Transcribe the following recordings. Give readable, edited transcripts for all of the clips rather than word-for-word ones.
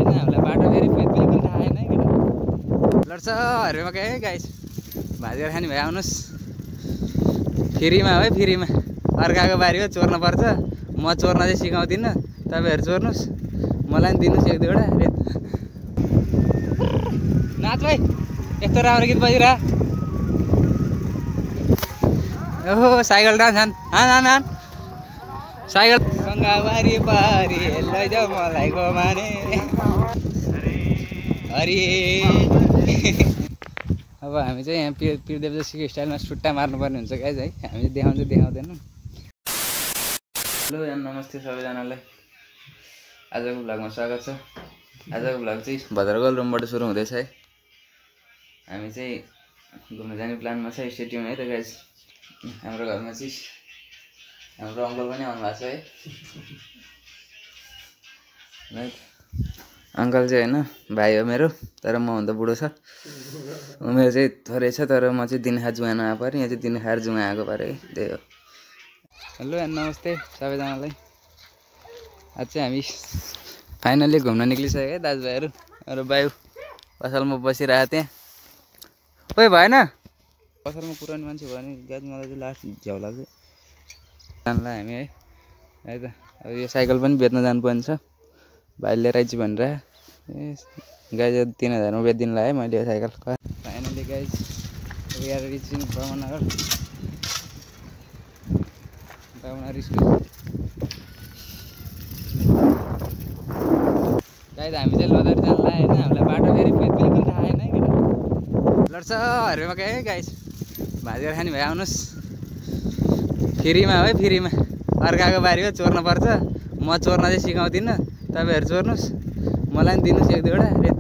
होइन हामीलाई बाटो फेरि बिल्कुल थाहा छैन है केटा लड्छ हरेमा के गाइस भाजीहरू खाने भए आउनुहोस् फ्रीमा है फ्रीमा अर्काको बारी हो चोर्न पर्छ म चोर्न चाहिँ सिकाउँदिनँ तपाईँहरू चोर्नुहोस् मलाई पनि दिनुहोस् एक दुईवटा रेत नाच भाइ यस्तो राम्रो गीत बजिरह ओहो साइकल डान्स हान साइकल गङ्गा बारी पारी लैजाऊ मलाई घुमाने हरि अब हामी चाहिँ यहाँ पिरदेव जोशीको स्टाइलमा सुट्टा मार्नुपर्ने हुन्छ गाइज है हामी देखाउँदैनौँ हेलो नमस्ते सबैजनालाई आजको भ्लगमा स्वागत छ आजको भ्लग चाहिँ भद्रगोल रुमबाट सुरु हुँदैछ है हामी चाहिँ घुम्न जाने प्लानमा छ स्टेडियम है त गाइज हाम्रो घरमा चाहिँ हाम्रो अङ्कल पनि आउनु भएको छ है अङ्कल चाहिँ होइन भाइ हो मेरो तर म भन्दा बुढो छ उमेर चाहिँ थोरै छ तर म चाहिँ दिन खाएर जुवा नआएको पऱ्यो यहाँ चाहिँ दिन खाएर जुवा आएको पऱ्यो है त्यही हो हेलो नमस्ते सबैजनालाई आज चाहिँ हामी फाइनल्ली घुम्न निक्लिसक्यो है दाजुभाइहरू र बायु पसलमा बसिरहेको थिएँ खोइ भएन पसलमा पुरानो मान्छे भयो भने गाज मलाई चाहिँ लास्ट झ्याउ लाग्छ जानला हामी है त अब यो साइकल पनि बेच्न जानुपर्ने छ भाइले लिएर आइज भनेर गाइज 3000मा बेचिदिनु लगाएँ मैले यो cycle finally guys we are reaching Brahmanagar school guys हामी चाहिँ लदरी जान लाग्यो होइन हामीलाई बाटो फेरि बिल्कुल थाहा छैन है केटा लड्छ हरेमा के गाइज भाजीहरू खाने भए आउनुहोस् फ्रीमा है फ्रीमा अर्काको बारी हो चोर्न पर्छ म चोर्न चाहिँ सिकाउँदिनँ तपाईँहरू चोर्नुहोस् मलाई पनि दिनुहोस् एक दुईवटा रेत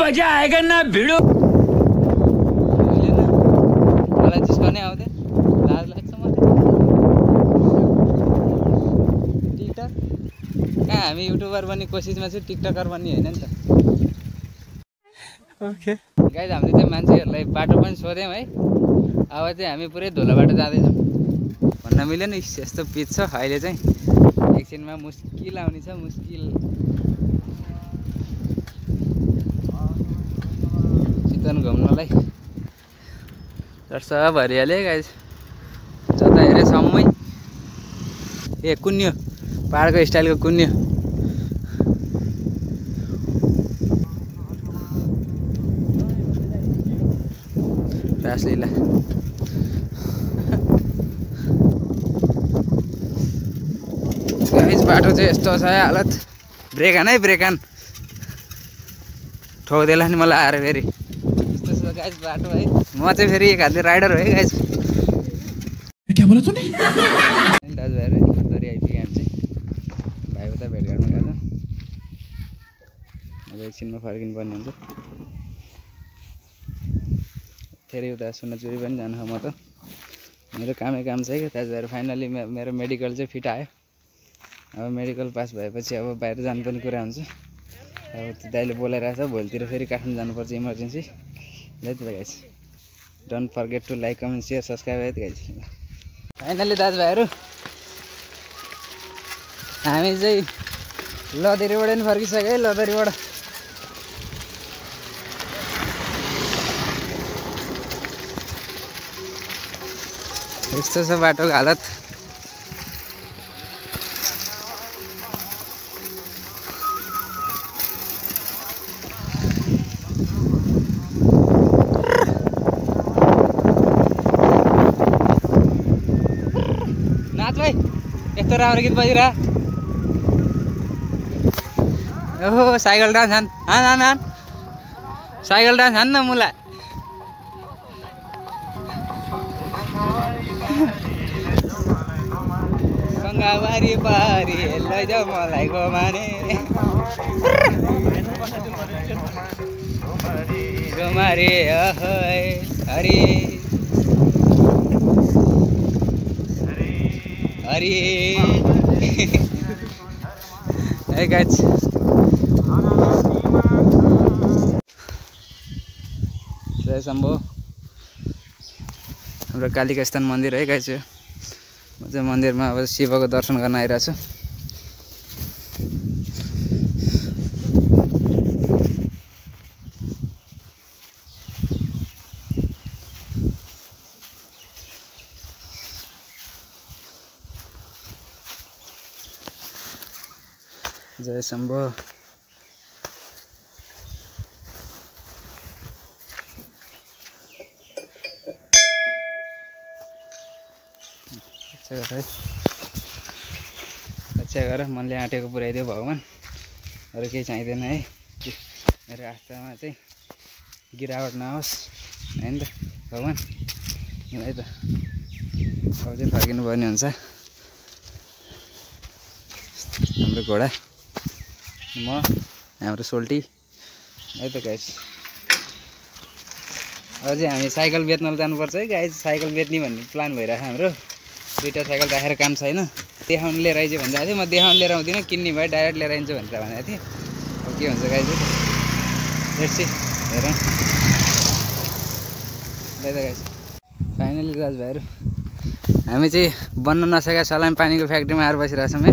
मजा आएगा ना भिडो मलाई जिस्काउने आउँदैन लाज लाग्छ मलाई टिकटक कहाँ हामी युट्युबर बन्ने कोसिसमा चाहिँ टिकटकर बन्ने होइन नि त ओके गाइज हामीले चाहिँ मान्छेहरूलाई बाटो पनि सोध्यौँ है अब चाहिँ हामी पुरै धुलो बाटो जाँदैछौँ भन्न मिलेन यस्तो पिच छ अहिले चाहिँ एकछिनमा मुस्किल आउने छ मुस्किल घुम्नलाई सब भरिहाल्यो है गाइज जता हेऱ्यो सम्मै ए कुन्यो पहाडको स्टाइलको कुन्यो रासलीला गाइज बाटो चाहिँ यस्तो छ हालत ब्रेक हान है ब्रेक हान ठोक्दैला नि मलाई आएर फेरि गाइस बाटो है म चाहिँ फेरि एक हातले राइडर हो है गाइस क्या बोला तूने दाजुभाइहरू लदरी आइपुग्यो हामी चाहिँ भाइ उता भेटघाटमा गएको अब एकछिनमा फर्किनु पर्ने हुन्छ फेरि उता सुन्नचुरी पनि जानु म त मेरो कामै काम छ है दाजुभाइहरू फाइनली मेरो मेडिकल चाहिँ फिट आयो अब मेडिकल पास भएपछि अब बाहिर जानुपर्ने कुरा हुन्छ अब दाइले बोलाइरहेछ भोलितिर फेरि काठमाडौँ जानुपर्छ emergency Let guys, don't forget to like, comment, share, subscribe guys. Finally दाजुभाइहरू हामी चाहिँ लदरीबाट नि फर्किसक्यो है लदरीबाट यस्तो छ बाटोको हालत यस्तो राम्रो गीत बजिरह ओहो साइकल डान्स हान साइकल डान्स हान न मुला ढुङ्गा बारी बारी लैजाऊ मलाई गोमाने गोमारे हरे हरे है गाइस जय शम्भो हाम्रो कालिका स्थान मन्दिर है गाइस म चाहिँ मन्दिरमा अब शिवको दर्शन गर्न आइरहेको छु जय शम्भो अच्छा गर मनले आँटेको पुऱ्याइदियो भगवान् अरू केही चाहिँदैन है मेरो आस्थामा चाहिँ गिरावट नहोस् हैन त भगवान् है त अब चाहिँ फर्किनु पर्ने हुन्छ हाम्रो घोडा म हाम्रो सोल्टी है त गाइस अझै हामी साइकल बेच्न जानुपर्छ है गाइस साइकल बेच्ने भन्ने प्लान भइरहेको हाम्रो दुईटा साइकल राखेर काम छैन देखाउनु लिएर आइज भनिरहेको थिएँ म देखाउनु लिएर आउँदिनँ किन्ने भए डाइरेक्ट लिएर आइन्छ भनेर भनेको थिएँ अब के हुन्छ गाइस लेट्स सी हेरौँ ल त गाइस फाइनली दाजुभाइहरू हामी चाहिँ बन्न नसकेका सलाम पानीको फ्याक्ट्रीमा आएर बसिरहेको छौँ है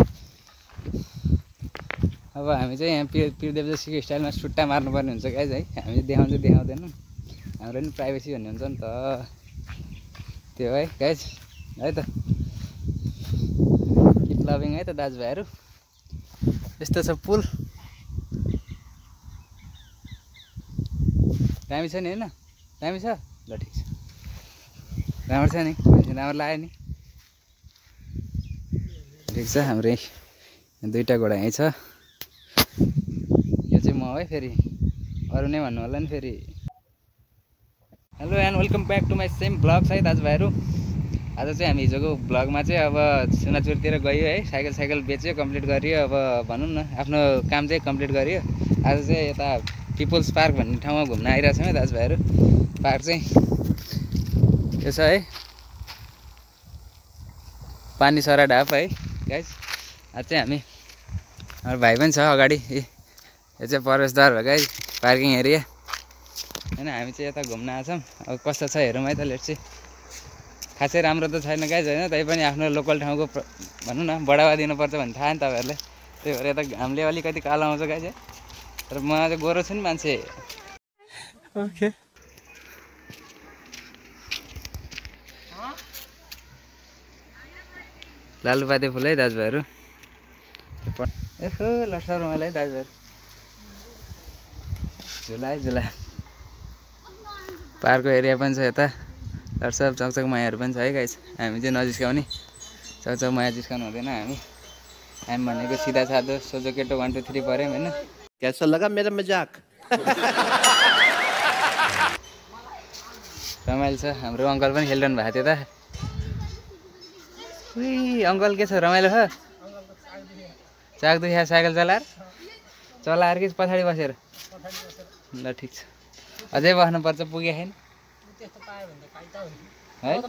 अब हामी चाहिँ यहाँ पिरदेव जोशीको स्टाइलमा सुट्टा मार्नुपर्ने हुन्छ गाइस है हामी देखाउनु चाहिँ देखाउँदैनौँ हाम्रो पनि प्राइभेसी भन्ने हुन्छ नि त त्यो है गाइस है त किप लभिङ है त दाजुभाइहरू यस्तो छ पुल दामी छ नि होइन दामी छ ल ठिक छ राम्रो छ नि राम्रो लाग्यो नि ठिक छ हाम्रो दुईवटा घोडा यहीँ छ यो चाहिँ म है फेरि अरू नै भन्नु होला नि फेरि hello and welcome back to my same blog है दाजुभाइहरू आज चाहिँ हामी हिजोको ब्लगमा चाहिँ अब सुनाचुरतिर गयो है साइकल बेच्यो कम्प्लिट गरियो अब भनौँ न आफ्नो काम चाहिँ कम्प्लिट गरियो आज चाहिँ यता पिपुल्स पार्क भन्ने ठाउँमा घुम्न आइरहेको छौँ है दाजुभाइहरू पार्क चाहिँ यो छ है पानी सरा ढाप है गाइस आज चाहिँ हामी हाम्रो भाइ पनि छ अगाडि यो चाहिँ प्रवेशद्वार हो गाइस पार्किङ एरिया होइन हामी चाहिँ यता घुम्न आएको छौँ अब कस्तो छ हेरौँ है त लेट्स चाहिँ खासै राम्रो त छैन गाइस होइन तैपनि आफ्नो लोकल ठाउँको भनौँ न बढावा दिनुपर्छ भन्ने थाहा नि तपाईँहरूलाई त्यही भएर यता हामीले अलिकति कालो आउँछ गाइस है तर म चाहिँ गोरो छु नि मान्छे ओके लालुपाते फुल है दाजुभाइहरू यसो लट्ठा रुमाल है दाजुभाइहरू झुला है झुला पार्कको एरिया पनि छ यता सब चकचक मायाहरू पनि छ है गाइस हामी चाहिँ नजिस्काउने चकचक माया जिस्काउनु हुँदैन हामी भनेको सिधा साधो सोझो केटो 1 2 3 पऱ्यौँ होइन कैसा लगा मेरा मजाक रमाइलो छ हाम्रो अङ्कल पनि खेलिरहनु भएको थियो त उही अङ्कल के छ रमाइलो छ चाक दुखिया साइकल चलाएर कि पछाडि बसेर ल ठिक छ अझै बस्नुपर्छ पुगे छैन है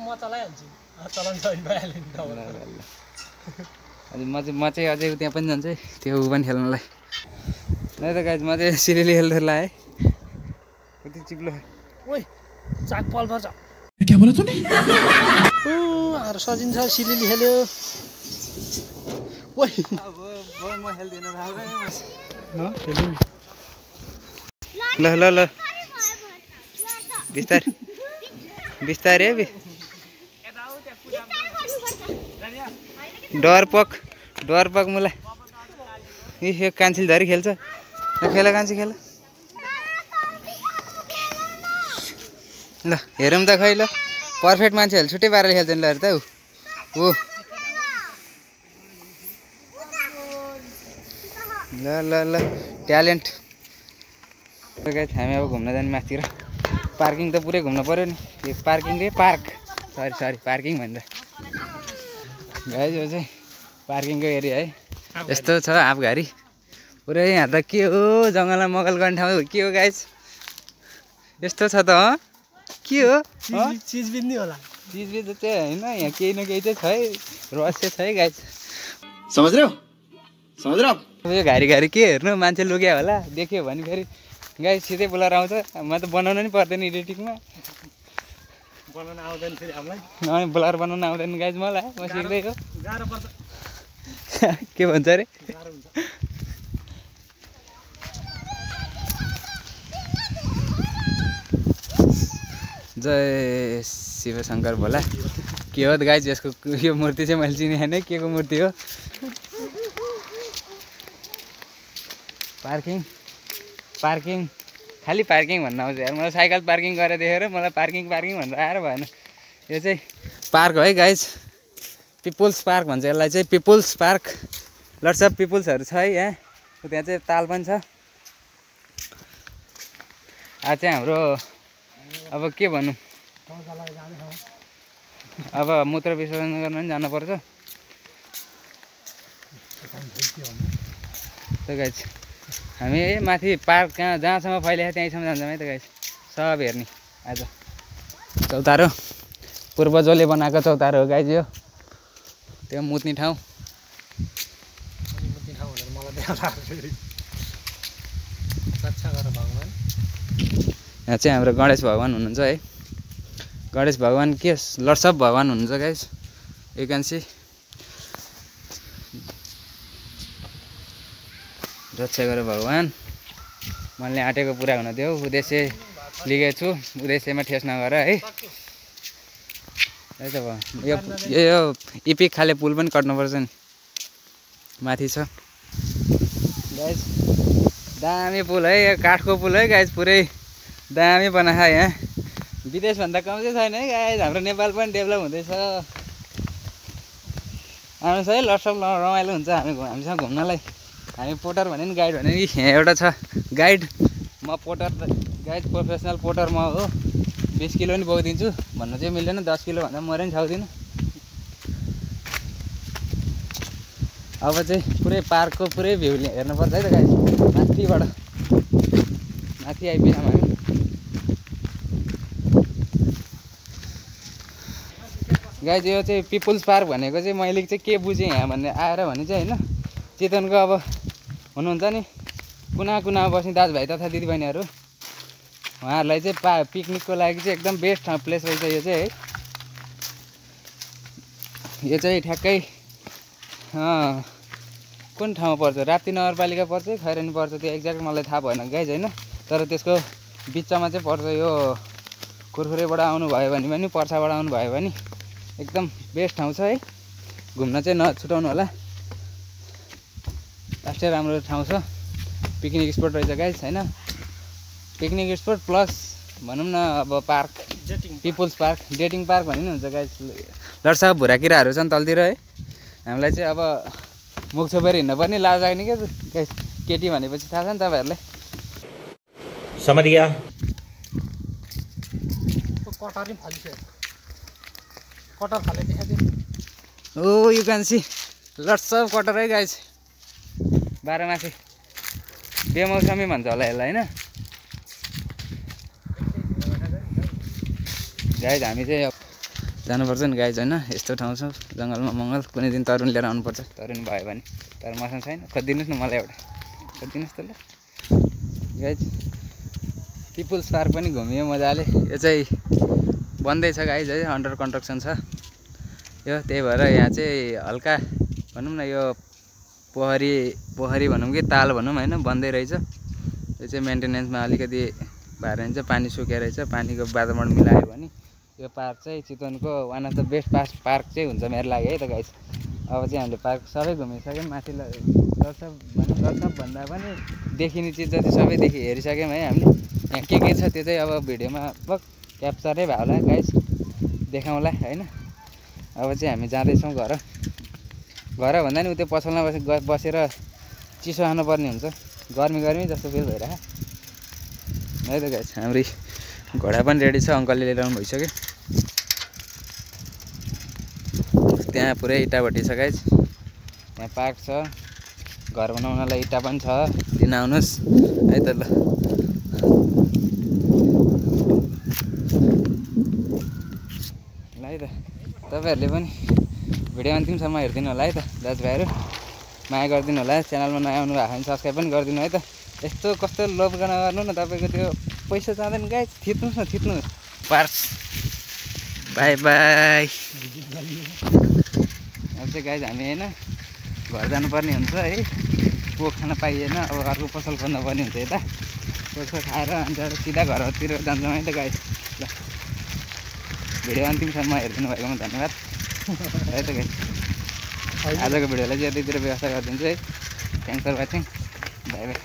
म चाहिँ अझै त्यहाँ पनि जान्छु त्यो ऊ पनि खेल्नलाई नै त गाइस म चाहिँ सिलिली खेल्दै लाएँ कति चिप्लो ओइ चाक पल पर्छ क्या बोला तूने सजिन्छ सिलिली खेल्यो ओइ म खेल्दिनँ ल ल ल बिस्तारै है डरपक मलाई यो कान्छीले धरी खेल्छ खेल कान्छी खेल ल हेरौँ त खै ल पर्फेक्ट मान्छेहरू छुट्टै पारेर खेल्छन् ल हेर त ऊ ल ल ल ट्यालेन्ट हामी अब घुम्न जाने माथितिर पार्किङ त पुरै घुम्नु पऱ्यो नि यो पार्किङ रे पार्क सरी पार्किङ भनेर गाइस यो चाहिँ पार्किङको एरिया है यस्तो छ आफघारी पुरै यहाँ त के हो जङ्गलमा मगल गर्ने ठाउँ के हो गाइस यस्तो छ त के हो चिज बिन्दी होला चिज चाहिँ होइन यहाँ केही न केही चाहिँ छ है रहस्य छ है गाइस समझ रहे हो यो घारी घारी के हेर्नु मान्छे लुक्यो होला देख्यो भने फेरि गाइस सिधै बोलाएर आउँछ म त बनाउनु नि पर्दैन एडिटिङमा बनाउन आउँदैन फेरि हामीलाई अनि ब्लर बनाउन आउँदैन गाइस मलाई म सिक्दै हो गाह्रो पर्छ के भन्छ अरे गाह्रो हुन्छ जय शिवशङ्कर भोला के हो गाइस यसको यो मूर्ति चाहिँ मैले चिने होइन के को मूर्ति हो पार्किङ खालि पार्किङ भन्न आउँछ यार मलाई साइकल पार्किङ गरेर देखेर मलाई पार्किङ भनेर आएर भएन यो चाहिँ पार्क हो है गाइस पिपुल्स पार्क भन्छ यसलाई चाहिँ पिपुल्स पार्क लट्स अफ पिपुल्सहरू छ है यहाँ त्यहाँ चाहिँ ताल पनि छ आज चाहिँ हाम्रो अब के भनौँ अब मूत्र विसर्जन गर्न पनि जानुपर्छ त गाइस हामी माथि पार्क कहाँ जहाँसम्म फैलिएको त्यहीँसम्म जान्छौँ है त गाइस सब हेर्ने आज चौतारो पूर्वजले बनाएको चौतारो हो गाइस यो त्यो मुत्ने ठाउँ यहाँ चाहिँ हाम्रो गणेश भगवान हुनुहुन्छ है गणेश भगवान के लट्स अफ भगवान हुनुहुन्छ गाइस यु क्यान सी रक्षा गर भगवान मैले आँटेको पुरा हुन दियो उद्देश्य लिएको छु उद्देश्यमा ठेस नगर है त यो इपिक खाले पुल पनि कट्नुपर्छ नि माथि छ गाइस दामी पुल है यो काठको पुल है गाइस पुरै दामी बनाएको यहाँ विदेशभन्दा कम चाहिँ छैन है गाइस हाम्रो नेपाल पनि डेभलप हुँदैछ आउनुहोस् है लट्सप रमाइलो हुन्छ हामीसँग घुम्नलाई हामी पोटर भने नि गाइड भने नि यहाँ एउटा छ गाइड म पोटर गाइड प्रोफेसनल पोटर म हो 20 किलो नि बोकिदिन्छु भन्नु चाहिँ मिल्दैन 10 किलो भन्दा मरे नि छाउँदिनँ अब चाहिँ पुरै पार्कको पुरै भ्यू हेर्नुपर्छ है त गाइस माथिबाट माथि आइपुग्यौँ हामी गाइस यो चाहिँ पिपुल्स पार्क भनेको चाहिँ मैले चाहिँ के बुझेँ यहाँ भन्ने आएर भने चाहिँ होइन चितवनको अब हुनुहुन्छ नि कुना कुनामा बस्ने दाजुभाइ तथा दिदीबहिनीहरू उहाँहरूलाई चाहिँ पिकनिकको लागि चाहिँ एकदम बेस्ट प्लेस रहेछ यो चाहिँ है यो चाहिँ ठ्याक्कै कुन ठाउँमा पर्छ राप्ती नगरपालिका पर्छ खैरेनी पर्छ त्यो एक्ज्याक्ट मलाई थाहा भएन गाइस होइन तर त्यसको बिचमा चाहिँ पर्छ यो कुरकुरेबाट आउनुभयो भने पनि पर्साबाट आउनुभयो भने एकदम बेस्ट ठाउँ छ है घुम्न चाहिँ नछुटाउनु होला लास्टै राम्रो ठाउँ छ पिकनिक स्पोट रहेछ गाइस होइन पिकनिक स्पोट प्लस भनौँ न अब park peoples park dating park भन्ने नि हुन्छ गाइस लड्सा भुरा किराहरू छन् तलतिर है हामीलाई चाहिँ अब मुख छोपेर हिँड्नु पर्ने लाज लाग्ने क्या गाइस केटी भनेपछि थाहा छ नि तपाईँहरूलाई समझ गया कटर नि फालिसक्यो कटर फाले देखाइदियो oh you can see lots of cutter है गाइस 12 मासे बेमौसमी भन्छ होला यसलाई होइन गाइस हामी चाहिँ अब जानुपर्छ नि गाइस होइन यस्तो ठाउँ छ जङ्गलमा मङ्गल कुनै दिन तरुन लिएर आउनुपर्छ तरुन भयो भने तर मसँग छैन खोजिदिनुहोस् न मलाई एउटा खोजिदिनुहोस् त ल गाइस पिपुल्स पार्क पनि घुमियो मजाले यो चाहिँ बन्दैछ गाइस है अन्डर कन्स्ट्रक्सन छ यो त्यही भएर यहाँ चाहिँ हल्का भनौँ न यो पोखरी भनौँ कि ताल भनौँ होइन बन्दै रहेछ यो चाहिँ मेन्टेनेन्समा अलिकति भएर चाहिँ पानी सुकेर रहेछ पानीको वातावरण मिलायो भने यो पार्क चाहिँ चितवनको one of the best park चाहिँ हुन्छ मेरो लागि है त गाइस अब चाहिँ हामीले पार्क सबै घुमिसक्यौँ माथि लट्सप भन्दा पनि देखिने चिज जति सबै हेरिसक्यौँ है हामीले यहाँ के छ त्यो चाहिँ अब भिडियोमा क्याप्चरै भयो होला गाइस देखाउँला होइन अब चाहिँ हामी जाँदैछौँ घर भन्दा नि उतै पसलमा बसेर चिसो खानुपर्ने हुन्छ गर्मी जस्तो फिल भइरहेको है त गाइस हाम्रो घोडा पनि रेडी छ अङ्कलले लिएर आउनु भइसक्यो त्यहाँ पुरै इटाभट्टी छ गाइस पार्क छ, घर बनाउनलाई इँटा पनि छ, लिन आउनुहोस् है त। ल है त, तपाईँहरूले पनि भिडियो अन्तिमसम्म हेरिदिनु होला है त दाजुभाइहरू, माया गरिदिनु होला। च्यानलमा नयाँ आउनु भएको भने सब्सक्राइब पनि गरिदिनु है त। यस्तो कस्तो लोभ नगर्नु न, तपाईँको त्यो पैसा चाहँदैन गाइस, थिच्नुहोस् न थिच्नुहोस्। पार्स बाई बाई। अब चाहिँ गाइस हामी होइन घर जानुपर्ने हुन्छ है, पोक खान पाइएन, अब अर्को पसल खोज्नुपर्ने हुन्छ यता। पोको खाएर अन्त सिधा घरतिर जान्छौँ है त गाइस। ल भिडियो अन्तिमसम्म हेरिदिनु भएकोमा धन्यवाद है त गाइस। आजको भिडियोलाई चाहिँ यतैतिर व्यवस्था गरिदिन्छु है। Thanks for watching, bye by.